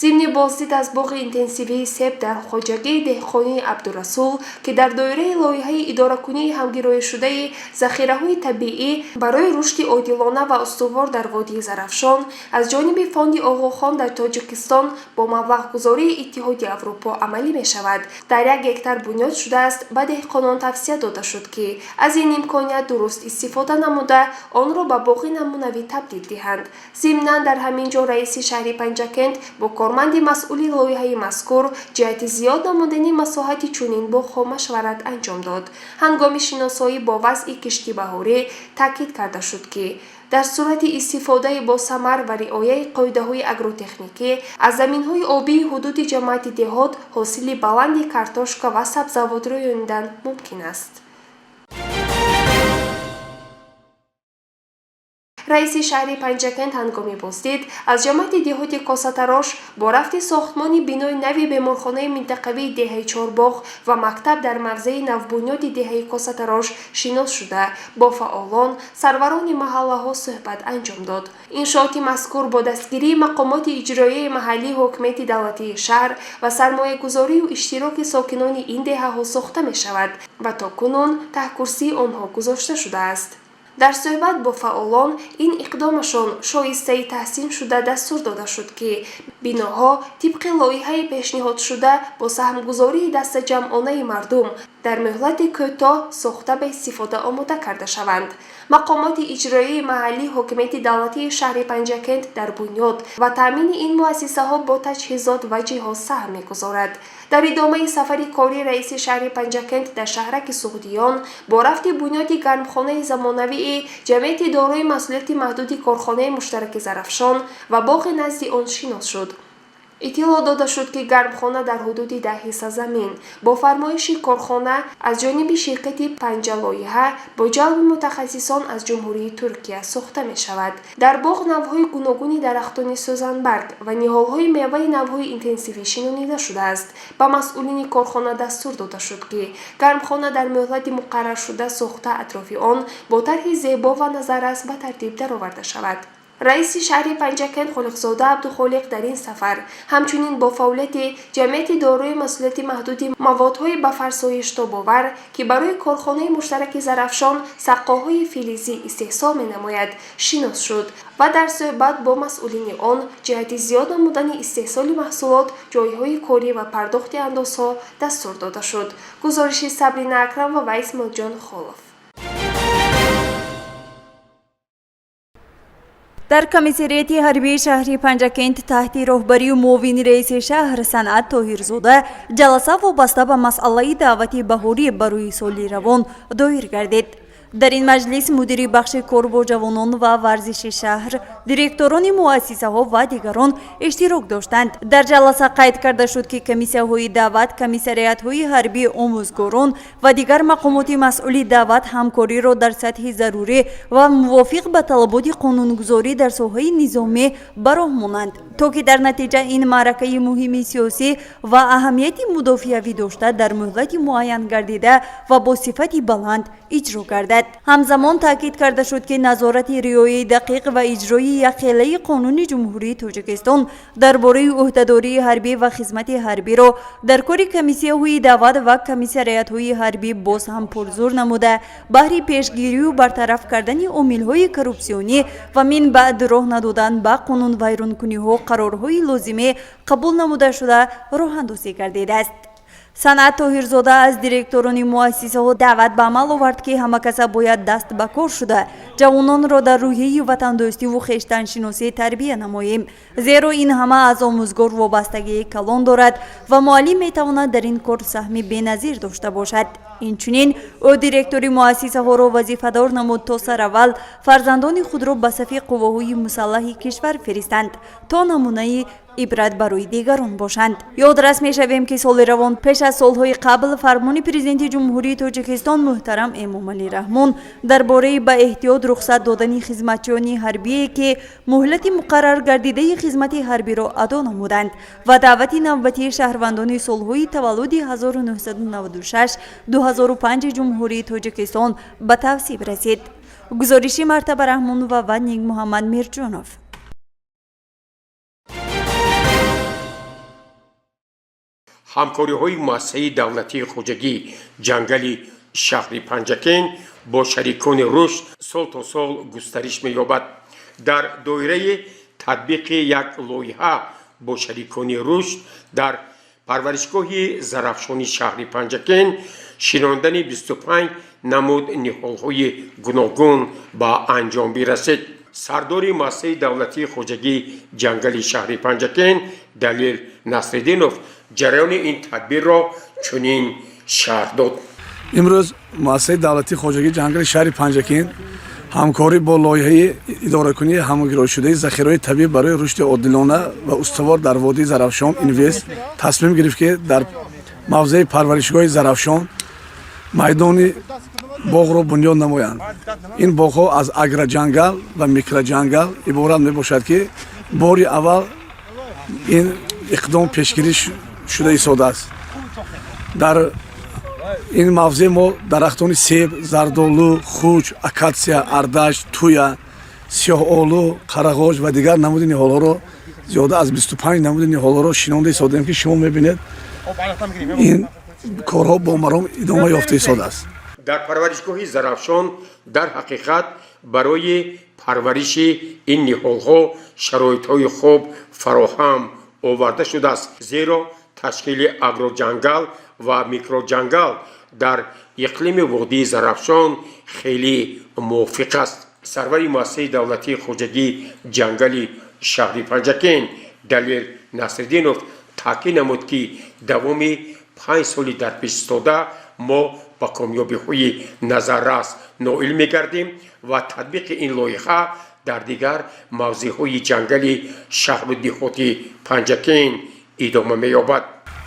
Зимни боздид аз боғи интенсивии себ дар хоҷагии деҳқонии Абдурасул, ки дар доираи лоиҳаи идоракунии ҳамгироишудаи захираҳои табиӣ барои рушди одилона ва устувор дар водии Зарафшон аз ҷониби Фонди Оғохон дар Тоҷикистон бо маблағгузории Иттиҳоди Аврупо амалӣ мешавад, дар 1 гектар бунёд шудааст, ба деҳқонон тавсия дода шуд, ки аз ин имконият дуруст истифода намуда, онро ба боғи намунавӣ табдил диҳанд. Зимнан, дар ҳамин ҷо раиси шаҳри Панҷакент бо корманди масъули лоиҳаи мазкур ҷиҳати зиёд намудани масоҳати чунин боғҳо машварат анҷом дод. Ҳангоми шиносоӣ бо вазъи кишти баҳорӣ таъкид карда шуд, ки дар сурати истифодаи босамар ва риояи қоидаҳои агротехникӣ аз заминҳои обии ҳудуди ҷамоати деҳот ҳосили баланди картошка ва сабзавот рӯёнидан мумкин аст. Раиси шаҳри Панҷакент ҳангоми боздид аз ҷамоати деҳоти Косатарош бо рафти сохтмони бинои нави беморхонаи минтақавии деҳаи Чорбоғ ва мактаб дар мавзеи навбунёди деҳаи Косатарош шинос шуда, бо фаъолон, сарварони маҳаллаҳо суҳбат анҷом дод. Иншооти мазкур бо дастгирии мақомоти иҷроияи маҳаллии ҳокимияти давлатии шаҳр ва сармоягузорию иштироки сокинони ин деҳаҳо сохта мешавад ва то кунун таҳкурсии онҳо гузошта шудааст. Дар суҳбат бо фаъолон ин иқдомашон шоистаи таҳсин шуда, дастур дода шуд, ки биноҳо тибқи лоиҳаи пешниҳодшуда бо саҳмгузории дастаҷамъонаи мардум дар муҳлати кӯтоҳ сохта, ба истифода омода карда шаванд. Мақомоти иҷроияи маҳаллии ҳокимияти давлатии шаҳри Панҷакент дар бунёд ва таъмини ин муассисаҳо бо таҷҳизот ва ҷиҳоз саҳм мегузорад. Дар идомаи сафари кории раиси шаҳри Панҷакент дар шаҳраки Суғдиён бо рафти бунёди гармхонаи замонавии ҷамъияти дорои масъулияти маҳдуди корхонаи муштараки Зарафшон ва боғи назди он шинос шуд. Иттилоъ дода шуд, ки гармхона дар ҳудуди 10 ҳисса замин бо фармоиши корхона аз ҷониби ширкати Панҷалоиҳа бо ҷалби мутахассисон аз Ҷумҳурии Туркия сохта мешавад. Дар боғ навъҳои гуногуни дарахтони сӯзанбарг ва ниҳолҳои меваи навъҳои интенсивӣ шинонида шудааст. Ба масъулини корхона дастур дода шуд, ки гармхона дар муҳлати муқарраршуда сохта, атрофи он бо тарҳи зебо ва назаррас ба тартиб дароварда шавад. Раиси шаҳри Панҷакент Холиқзода Абдухолиқ дар ин сафар ҳамчунин бо фаъолияти ҷамъияти дорои масъулияти маҳдуди маводҳои ба фарсоиш тобовар, ки барои корхонаи муштараки Зарафшон саққоҳои филизӣ истеҳсол менамояд, шинос шуд ва дар суҳбат бо масъулини он ҷиҳати зиёд намудани истеҳсоли маҳсулот, ҷойҳои корӣ ва пардохти андозҳо дастур дода шуд. Гузориши Сабрина Акрамова ва Исмоилҷон Холов. Дар комиссариати ҳарбии шаҳри Панҷакент таҳти роҳбарии муовини раиси шаҳр Санъат Тоҳирзода ҷаласа вобаста ба масъалаи даъвати баҳорӣ барои соли равон доир гардид. Дар ин маҷлис мудири бахши кор бо ҷавонон ва варзиши шаҳр, директорони муассисаҳо ва дигарон иштирок доштанд. Дар ҷаласа қайд карда шуд, ки комиссияҳои даъват, комиссариатҳои ҳарбӣ, омӯзгорон ва дигар мақомоти масъули даъват ҳамкориро дар сатҳи зарурӣ ва мувофиқ ба талаботи қонунгузорӣ дар соҳаи низомӣ ба роҳ монанд, то ки дар натиҷа ин маъракаи муҳими сиёсӣ ва аҳамияти мудофиавӣ дошта дар муҳлати муайян гардида ва бо сифати баланд иҷро гардад. Ҳамзамон таъкид карда шуд, ки назорати риояи дақиқ ва иҷрои якхелаи Қонуни Ҷумҳурии Тоҷикистон дар бораи ӯҳдадории ҳарбӣ ва хизмати ҳарбиро дар кори комиссияҳои даъват ва комиссариатҳои ҳарбӣ боз ҳам пурзур намуда, баҳри пешгирию бартараф кардани омилҳои коррупсионӣ ва минбаъд роҳ надодан ба қонунвайронкуниҳо қарорҳои лозимӣ қабул намуда шуда, роҳандозӣ гардидааст. Санъат Тоҳирзода аз директорони муассисаҳо даъват ба амал овард, ки ҳама каса бояд даст ба кор шуда, ҷавононро дар рӯҳияи ватандӯстиву хештаншиносӣ тарбия намоем, зеро ин ҳама аз омӯзгор вобастагии калон дорад ва муаллим метавонад дар ин кор саҳми беназир дошта бошад. Инчунин ӯ директори муассисаҳоро вазифадор намуд, то сараввал фарзандони худро ба сафи қувваҳои мусаллаҳи кишвар фиристанд, то намунаи ибрат барои дигарон бошанд. Ёдрас мешавем, ки соли равон пеш аз солҳои қабл фармони Президенти Ҷумҳурии Тоҷикистон муҳтарам Эмомалӣ Раҳмон дар бораи ба эҳтиёт рухсат додани хизматчиёни ҳарбие, ки муҳлати муқаррар гардидаи хизмати ҳарбиро адо намуданд, ва даъвати навбатии шаҳрвандони солҳои таваллуди 1996 2005 Ҷумҳурии Тоҷикистон ба тавсиб расид. Гузориши Мартаба Раҳмонова ва Ник Муҳаммад Мирҷонов. Ҳамкориҳои муассисаи давлатии хоҷагии ҷангали шаҳри Панҷакент бо шарикони рушд сол то сол густариш меёбад. Дар доираи татбиқи як лоиҳа бо шарикони рушд дар парваришгоҳи Зарафшони шаҳри Панҷакент шинондани 25 намуд ниҳолҳои гуногун ба анҷом бирасид. Сардори муассисаи давлатии хоҷагии ҷангали шаҳри Панҷакент Далел Насриддинов ҷараёни ин тадбирро чунин шарҳ дод. Имрӯз муассисаи давлатии хоҷагии ҷангали шаҳри Панҷакент ҳамкорӣ бо лоиҳаи идоракунии ҳамгироишудаи захираҳои табиӣ барои рушди одилона ва устувор дар водии Зарафшон Инвест тасмим гирифт, ки дар мавзеи парваришгоҳи Зарафшон майдони боғро бунёд намоянд. Ин боғҳо аз агроҷангал ва микроҷангал иборат мебошад, ки бори аввал ин иқдом пешгирӣ шуда истодааст. Дар ин мавзеъ мо дарахтони себ, зардолу, хуч, акатсия, ардаш, туя, сиёҳолу, қарағоҷ ва дигар намуди ниҳолҳоро, зиёда аз 25 намуди ниҳолҳоро шинонда истодаем, ки шумо мебинед, ин корҳо бо маром идома ёфта истодааст. Дар парваришгоҳи Зарафшон дар ҳақиқат барои парвариши ин ниҳолҳо шароитҳои хуб фароҳам оварда шудааст, зеро ташкили агроҷангал ва микроҷангал дар иқлими водии Зарафшон хеле мувофиқ аст. Сарвари муассисаи давлатии хоҷагии ҷангали шаҳри Панҷакент Далел Насриддинов таъкид намуд, ки давоми 5 соли дарпешистода мо ба комёбиҳои назаррас ноил мегардем ва татбиқи ин лоиҳа дар дигар мавзеъҳои ҷангали шаҳру деҳоти Панҷакент идома меёбад.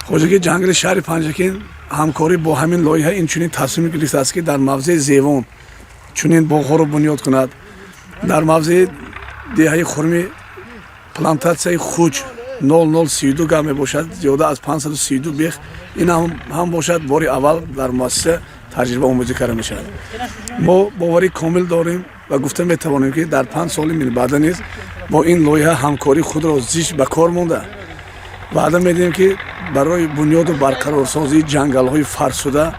Хоҷагии ҷангали шаҳри Панҷакент ҳамкорӣ бо ҳамин лоиҳа инчунин тасмим гирифтааст, ки дар мавзеи Зевон чунин боғҳоро бунёд кунад. Дар мавзеи деҳаи Хурмӣ плантатсияи хуч 0032 га мебошад, зиёда аз 532 бех ин ҳам бошад, бори аввал дар муассиса таҷрибаомӯзӣ карда мешавад. Мо боварии комил дорем ва гуфта метавонем, ки дар 5 соли минбаъда низ бо ин лоиҳа ҳамкории худро зич ба кор монда, ваъда медиҳем, ки барои бунёду барқарорсозии ҷангалҳои фарсуда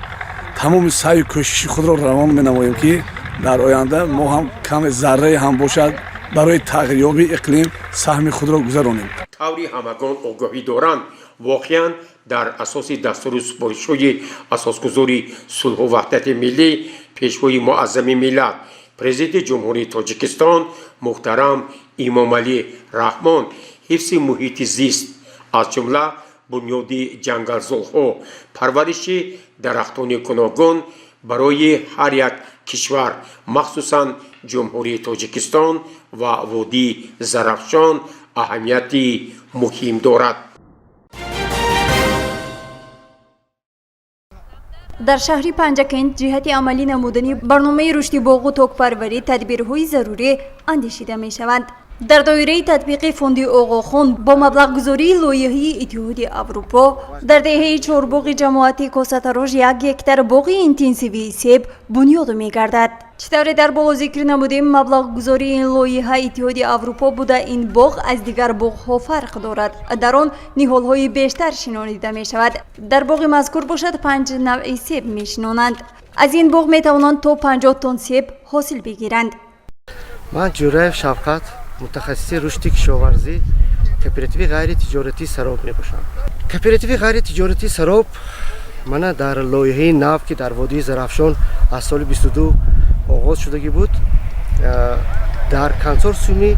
тамоми саъю кӯшиши худро равон менамоем, ки дар оянда мо ҳам каме заррае ҳам бошад барои тағйирёбии иқлим саҳми худро гузаронем. Таври ҳамагон огоҳӣ доранд, воқеан дар асоси дастуру супоришҳои асосгузори сулҳу ваҳдати миллӣ, пешвои муаззами миллат, президенти Ҷумҳурии Тоҷикистон муҳтарам Имомалӣ Раҳмон, ҳифзи муҳити зист, аз ҷумла бунёди ҷангалзолҳо, парвариши дарахтони гуногун барои ҳар як кишвар, махсусан Ҷумҳурии Тоҷикистон ва водии Зарафшон аҳамияти муҳим дорад. Дар шаҳри Панҷакент ҷиҳати амалӣ намудани барномаи рушди боғу токпарварӣ тадбирҳои зарурӣ андешида мешаванд. Дар доираи татбиқи фонди Оғохон бо маблағгузории лоиҳаи Иттиҳоди Аврупо дар деҳаи Чорбоғи ҷамоати Косатарош 1 гектар боғи интенсивии себ бунёд мегардад. Чӣ тавре дар боло зикр намудем, маблағгузории ин лоиҳа Иттиҳоди Аврупо буда, ин боғ аз дигар боғҳо фарқ дорад. Дар он ниҳолҳои бештар шинонида мешавад. Дар боғи мазкур бошад 5 навъи себ мешинонанд. Аз ин боғ метавонанд то 50 тонн себ ҳосил бигиранд. Ман Ҷураев Шавқат, мутахассиси рушди кишоварзӣ, кооперативи ғайритиҷоратии Сароб мебошам. Кооперативи ғайритиҷоратии Сароб мана дар лоиҳаи нав, ки дар водии Зарафшон аз соли 22 оғоз шудагӣ буд, дар консорсиуми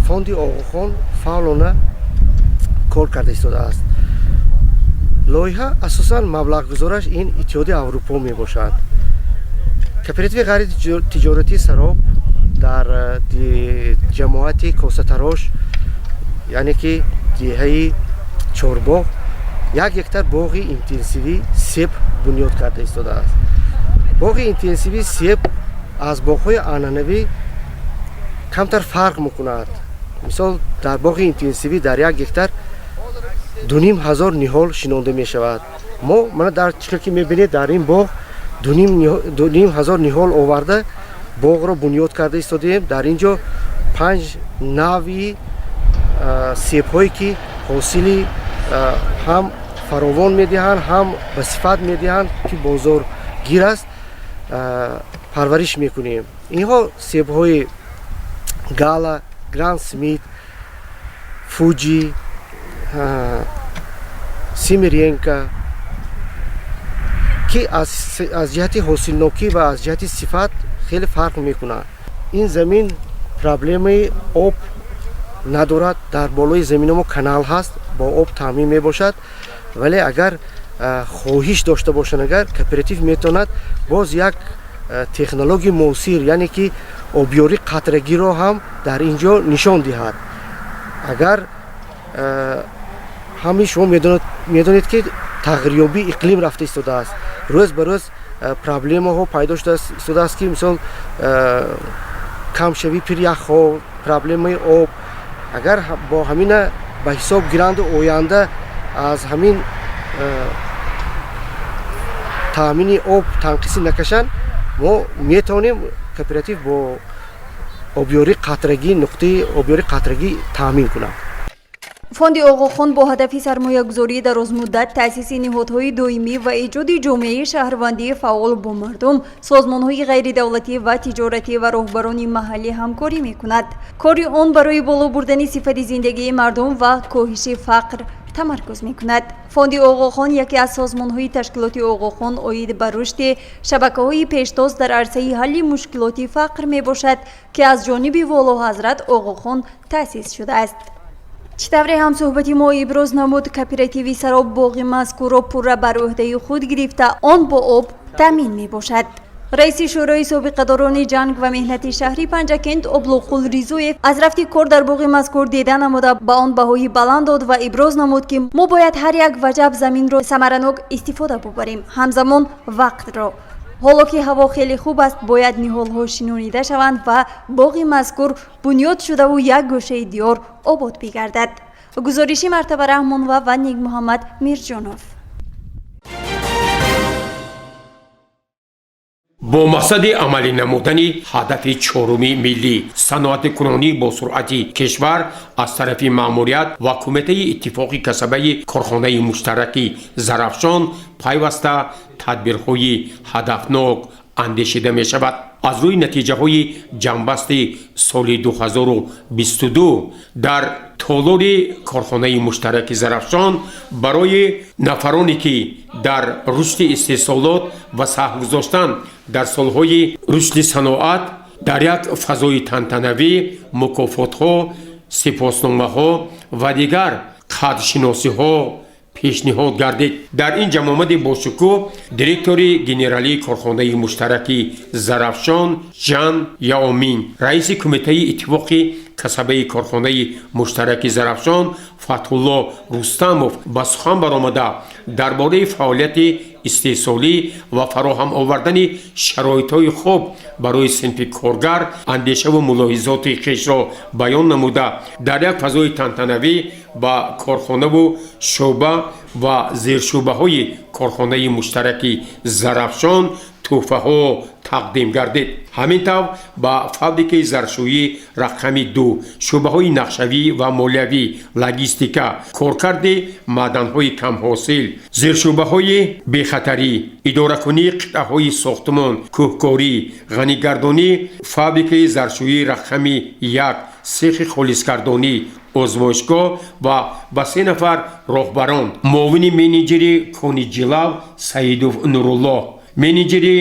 фонди Оғохон фаъолона кор карда истодааст. Лоиҳа асосан маблағгузораш ин Иттиҳоди Аврупо мебошад. Кооперативи ғайритиҷоратии Сароб дар ҷамоати Косатарош, яъне ки деҳаи Чорбоғ, 1 гектар боғи интенсивии себ бунёд карда истодааст. Боғи интенсивии себ аз боғҳои анъанавӣ камтар фарқ мекунад. Мисол, дар боғи интенсивӣ дар 1 гектар 2500 ниҳол шинонда мешавад. Мо мана дар чӣ ки мебинед, дар ин боғ 2500 ниҳол оварда боғро бунёд карда истодаем. Дар ин ҷо 5 навъи себҳое, ки ҳосили ҳам фаровон медиҳанд, ҳам ба сифат медиҳанд, ки бозоргир аст, парвариш мекунем. Инҳо себҳои Гала, Гранд Смит, Фуҷи, Симиренко, ки аз ҷиҳати ҳосилнокӣ ва аз ҷиҳати сифат хеле фарқ мекунанд. Ин замин проблемаи об надорад. Дар болои замини мо канал ҳаст, бо об таъмин мебошад, вале агар хоҳиш дошта бошанд, агар кооператив метавонад боз як технологияи муосир, яъне ки обёрии қатрагиро ҳам дар ин ҷо нишон диҳад. Агар ҳамин шумо медонед, ки тағйирёбии иқлим рафта истодааст, рӯз ба рӯз проблемаҳо пайдо шуда истодааст, ки мисол камшавии пиряхҳо, проблемаи об, агар бо ҳамина ба ҳисоб гиранду оянда аз ҳамин таъмини об танқисӣ накашанд, мо метавонем кооператив бо обёрии қатрагӣ, нуқтаи обёрии қатрагӣ таъмин кунад. Фонди Оғохон бо ҳадафи сармоягузории дарозмуддат, таъсиси ниҳодҳои доимӣ ва эҷоди ҷомеаи шаҳрвандии фаъол бо мардум, созмонҳои ғайридавлатӣ ва тиҷоратӣ ва роҳбарони маҳаллӣ ҳамкорӣ мекунад. Кори он барои боло бурдани сифати зиндагии мардум ва коҳиши фақр тамаркуз мекунад. Фонди Оғохон яке аз созмонҳои ташкилоти Оғохон оид ба рушди шабакаҳои пештоз дар арсаи ҳалли мушкилоти фақр мебошад, ки аз ҷониби Волоҳазрат Оғохон таъсис шудааст. Чӣ тавре ҳамсӯҳбати мо иброз намуд, кооперативи Сароб боғи мазкурро пурра бар ӯҳдаи худ гирифта, он бо об таъмин мебошад. Раиси Шӯрои собиқадорони ҷанг ва меҳнати шаҳри Панҷакент Облуқул Ризоев аз рафти кор дар боғи мазкур дида намуда, ба он баҳои баланд дод ва иброз намуд, ки мо бояд ҳар як ваҷаб заминро самаранок истифода бубарем, ҳамзамон вақтро. Ҳоло ки ҳаво хеле хуб аст, бояд ниҳолҳо шинонида шаванд ва боғи мазкур бунёд шудаву як гӯшаи диёр обод бигардад. Гузориши Мартаба Раҳмонова ва Некмуҳаммад Мирҷонов. Бо мақсади амалӣ намудани ҳадафи чоруми миллӣ, саноатикунонӣ бо суръати кишвар, аз тарафи маъмурият ва Кумитаи иттифоқи касабаи корхонаи муштараки Зарафшон пайваста тадбирҳои ҳадафнок андешида мешавад. Аз рӯи натиҷаҳои ҷамъбасти соли 2022 дар толори корхонаи муштараки Зарафшон барои нафароне ки дар рушди истеҳсолот ва саҳм гузоштан дар солҳои рушди саноат дар як фазои тантанавӣ мукофотҳо, сипосномаҳо ва дигар қадршиносиҳо пешниҳод гардид. Дар ин ҷамъомади бошукӯҳ директори генералии корхонаи муштараки Зарафшон Ҷан Яомин, раиси Кумитаи иттифоқи касабаи корхонаи муштараки Зарафшон Фатҳулло Рустамов ба сухан баромада, дар бораи фаъолияти истеҳсолӣ ва фароҳам овардани шароитҳои хуб барои синфи коргар андешаву мулоҳизоти хешро баён намуда, дар як фазои тантанавӣ ба корхонаву шӯъба ва зершӯъбаҳои корхонаи муштараки Зарафшон тӯҳфаҳо тақдим гардид. Ҳамин тавр ба фабрикаи заршӯӣ рақами 2, шӯъбаҳои нақшавӣ ва молиявӣ, логистика, коркарди маъданҳои камҳосил, зершӯъбаҳои бехатарӣ, идоракунии қитъаҳои сохтмон, кӯҳкорӣ, ғанигардонӣ, фабрикаи заршӯӣ рақами 1, сехи холисгардонӣ, озмоишгоҳ ва ба 3 нафар роҳбарон, муовини менеҷери кони Ҷилав Саидов Нуруллоҳ, менеҷери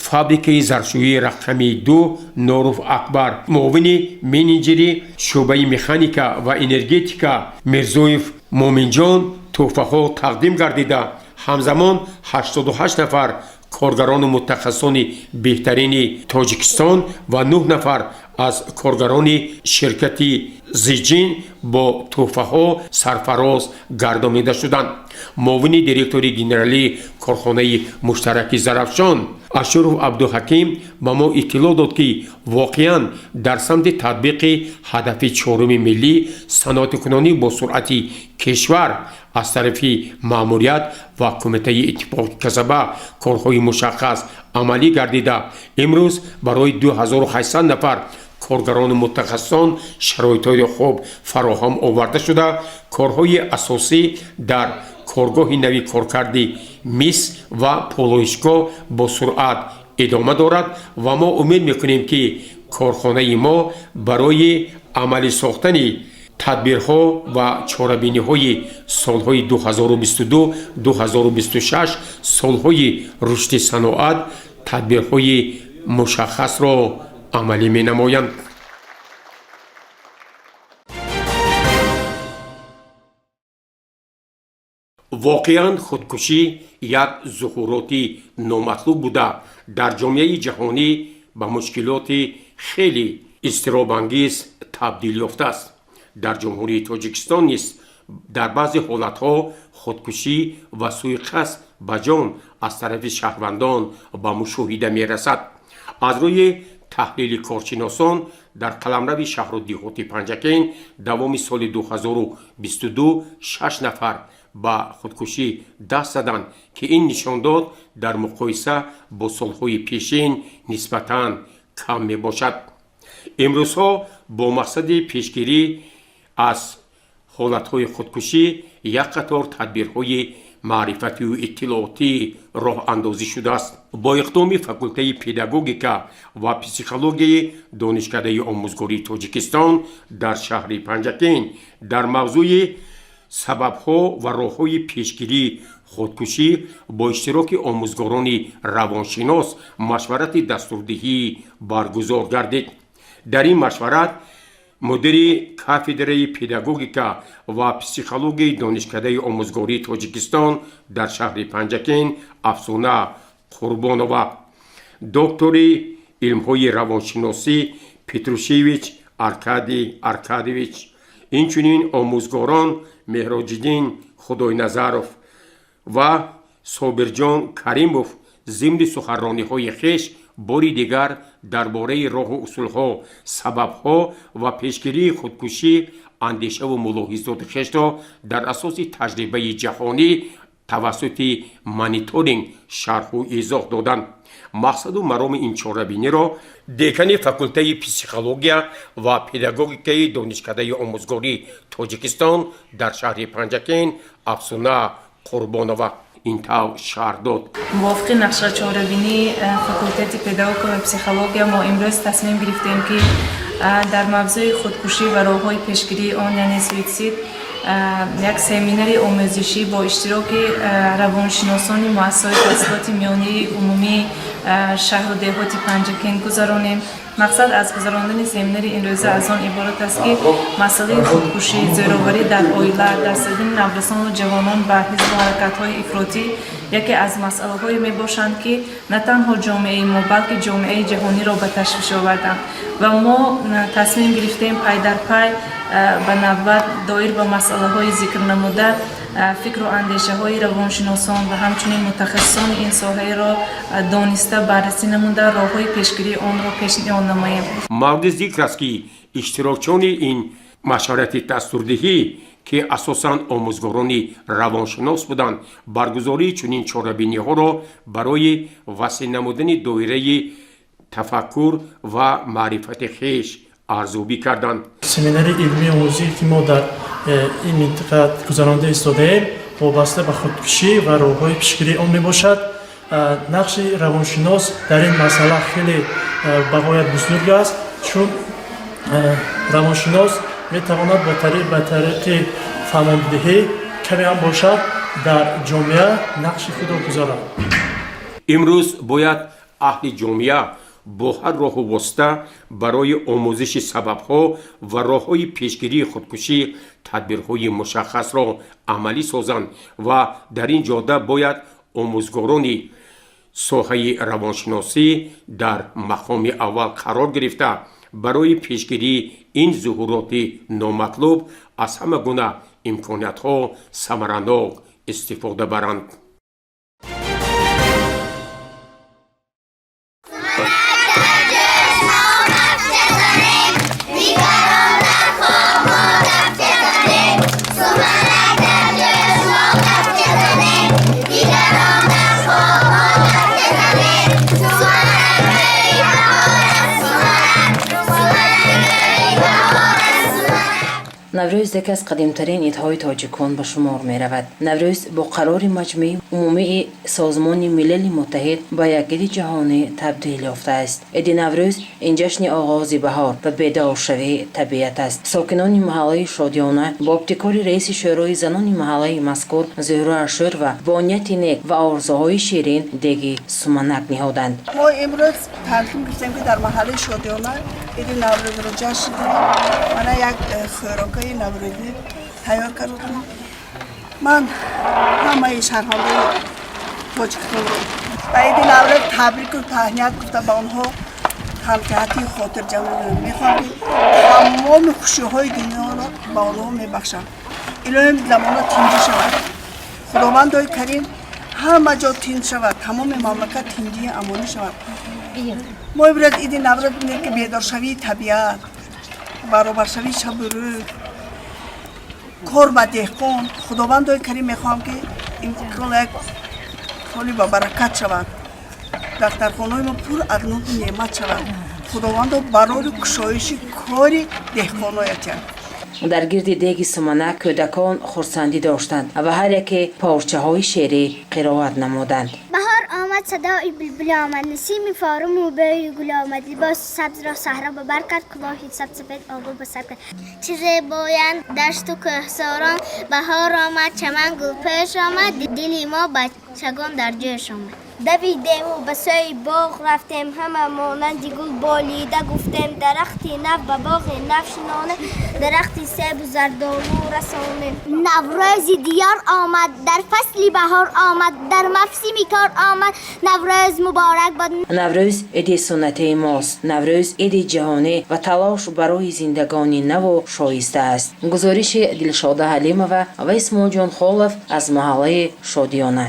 фабрикаи заршӯӣ рақами 2 Норов Акбар, муовини менеҷери шӯъбаи механика ва энергетика Мирзоев Муминҷон тӯҳфаҳо тақдим гардида, ҳамзамон 88 нафар коргарону мутахассисони беҳтарини Тоҷикистон ва 9 нафар аз коргарони ширкати Зиҷин бо тӯҳфаҳо сарфароз гардонида шуданд. Муовини директори генералии корхонаи муштараки Зарафшон Ашуров Абдуҳаким ба мо иттилоъ дод, ки воқеан дар самти татбиқи ҳадафи чоруми миллӣ, саноатикунонӣ бо суръати кишвар, аз тарафи маъмурият ва Кумитаи иттифоқи касаба корҳои мушаххас амалӣ гардида, имрӯз барои 2800 нафар коргарону мутахассисон шароитҳои хуб фароҳам оварда шуда, корҳои асосӣ дар Коргоҳи нави коркарди мис ва полоишгоҳ бо суръат идома дорад ва мо умед мекунем, ки корхонаи мо барои амалӣ сохтани тадбирҳо ва чорабиниҳои солҳои 2022-2026, солҳои рушди саноат, тадбирҳои мушаххасро амалӣ менамоянд. Воқеан, худкушӣ як зуҳуроти номатлуб буда, дар ҷомеаи ҷаҳонӣ ба мушкилоти хеле изтиробангез табдил ёфтааст. Дар Ҷумҳурии Тоҷикистон низ дар баъзе ҳолатҳо худкушӣ ва суиқасд ба ҷон аз тарафи шаҳрвандон ба мушоҳида мерасад. Аз рӯи таҳлили коршиносон, дар қаламрави шаҳру деҳоти Панҷакент давоми соли 2022 шаш нафар ба худкушӣ даст заданд, ки ин нишондод дар муқоиса бо солҳои пешин нисбатан кам мебошад. Имрӯзҳо бо мақсади пешгирӣ аз ҳолатҳои худкушӣ як қатор тадбирҳои маърифатию иттилоотӣ роҳандозӣ шудааст. Бо иқдоми факултаи педагогика ва психологияи Донишкадаи омӯзгории Тоҷикистон дар шаҳри Панҷакент дар мавзӯи сабабҳо ва роҳҳои пешгирии худкушӣ бо иштироки омӯзгорони равоншинос машварати дастурдиҳӣ баргузор гардид. Дар ин машварат мудири кафедраи педагогика ва психологияи Донишкадаи омӯзгории Тоҷикистон дар шаҳри Панҷакент Афсона Қурбонова, доктори илмҳои равоншиносӣ Петрушевич Аркадий Аркадьевич, инчунин омӯзгорон Меҳроҷиддин Худойназаров ва Собирҷон Каримов зимни суханрониҳои хеш бори дигар дар бораи роҳу усулҳо, сабабҳо ва пешгирии худкушӣ андешаву мулоҳизоти хешро дар асоси таҷрибаи ҷаҳонӣ тавассути мониторинг шарҳу изоҳ доданд. Мақсаду мароми ин чорабиниро декани факултаи психология ва педагогикаи Донишкадаи омӯзгории Тоҷикистон дар шаҳри Панҷакент Афсуна Қурбонова ин тавр шарҳ дод. Мувофиқи нақша чорабинии факултети педагогика ва психология мо имрӯз тасмим гирифтем, ки дар мавзӯи худкушӣ ва роҳҳои пешгирии он, яъне суитсид, як семинари омӯзишӣ бо иштироки равоншиносони муассисаҳои таҳсилоти миёнаи умумии шаҳру деҳоти Панҷакент гузаронем. Мақсад аз гузарондани семинари имрӯза аз он иборат аст, ки масъалаи худкушӣ, зӯроварӣ дар оила, даст задани наврасону ҷавонон ба ҳизбу ҳаракатҳои ифротӣ яке аз масъалаҳое мебошанд, ки на танҳо ҷомеаи мо, балки ҷомеаи ҷаҳониро ба ташвиш оварданд, ва мо тасмим гирифтем пай дар пай ба навбат доир ба масъалаҳои зикрнамуда фикру андешаҳои равоншиносон ва ҳамчунин мутахассисони ин соҳаеро дониста баррасӣ намуда, роҳҳои пешгирии онро пешниҳод намоем. Мавриди зикр аст, ки иштирокчиёни ин машварати дастурдиҳӣ, ки асосан омӯзгорони равоншинос буданд, баргузории чунин чорабиниҳоро барои васеъ намудани доираи тафаккур ва маърифати хеш арзёбӣ карданд. Семинари илмии омӯзӣ, ки мо дар ин минтақа гузаронда истодаем, вобаста ба худкушӣ ва роҳҳои пешгирии он мебошад. Нақши равоншинос дар ин масъала хеле бағоят бузург аст, чун равоншинос метавонад ба тариқи фаҳмондиҳӣ каме ҳам бошад дар ҷомеа нақши худро гузорад. Имрӯз бояд аҳли ҷомеа бо ҳар роҳу восита барои омӯзиши сабабҳо ва роҳҳои пешгирии худкушӣ тадбирҳои мушаххасро амалӣ созанд ва дар ин ҷода бояд омӯзгорони соҳаи равоншиносӣ дар мақоми аввал қарор гирифта, барои пешгирии ин зуҳуроти номатлуб аз ҳама гуна имкониятҳо самаранок истифода баранд. Наврӯз яке аз қадимтарин идҳои тоҷикон ба шумор меравад. Наврӯз бо қарори Маҷмӯи Умумии Созмони Милали Муттаҳид ба як иди ҷаҳонӣ табдил ёфтааст. Иди Наврӯз ин ҷашни оғози баҳор ва бедоршавии табиат аст. Сокинони маҳаллаи Шодиёна бо ибтикори раиси Шӯрои занони маҳаллаи мазкур Зуҳро Ашурова бо нияти нек ва орзуҳои ширин деги суманак ниҳоданд. Мо имрӯз тасмим гирифтем, ки дар маҳаллаи Шодиёна иди Наврӯзро ҷашн гирем. Мана як хӯрокаи наврӯзӣ тайёр кардам. Ман ҳамаи шаҳрвандои Тоҷикистонро ба иди Наврӯз табрику таҳният гуфта, ба онҳо тансиҳатии хотирҷамъ мехоҳам, ки тамоми хушиҳои дунёро ба онҳо мебахшам. Илоҳим, замона тинҷӣ шавад, Худовандои Карим ҳама ҷо тинҷ шавад, тамоми мамлакат тинҷии амонӣ шавад. Мо имрӯз иди Наврӯз бинем, ки бедоршавии табиат, баробаршавии шабу рӯз, кор ба деҳқон. Худовандои Карим, мехоҳам, ки ин як соли ба баракат шавад, дастархонаҳои мо пур аз нуру неъмат шавад. Худовандо барори кушоиши кори деҳқоноятяд. Дар гирди деги суманак кӯдакон хурсандӣ доштанд ва ҳар яке порчаҳои шеърӣ қироат намуданд. Баҳор омад, садои булбул омад, насими форуму бӯи гул омад, либоси сабзро саҳро ба бар кард, кулоҳи сабз сафед обо ба сар кард. Чӣ зебоянд дашту кӯҳсорон, баҳор омад, чаман гулпӯш омад, дили мо бачагон дар ҷӯш омад. Давидему ба сӯи боғ рафтем, ҳама монанди гул болида гуфтем, дарахти нав ба боғи нав шинонем, дарахти себу зардолу расонем. Наврӯзи диёр омад, дар фасли баҳор омад, дар мавсими кор омад, Наврӯз муборак бод. Наврӯз иди суннатии мост. Наврӯз иди ҷаҳонӣ ва талош барои зиндагони наву шоиста аст. Гузориши Дилшода Ҳалимова ва Исмоилҷон Холов аз маҳаллаи Шодиёна.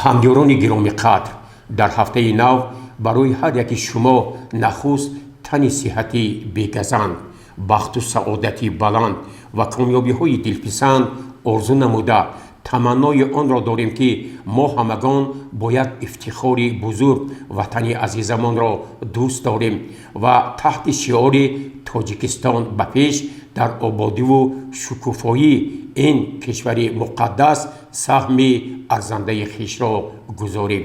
Ҳамёрони гиромиқадр, дар ҳафтаи нав барои ҳар яки шумо нахуст тани сиҳати бегазанд, бахту саодати баланд ва комёбиҳои дилписанд орзу намуда, таманнои онро дорем, ки мо ҳамагон бо як ифтихори бузург ватани азизамонро дӯст дорем ва таҳти шиори «Тоҷикистон ба пеш» дар ободиву шукуфоии ин кишвари муқаддас саҳми арзандаи хешро гузорем.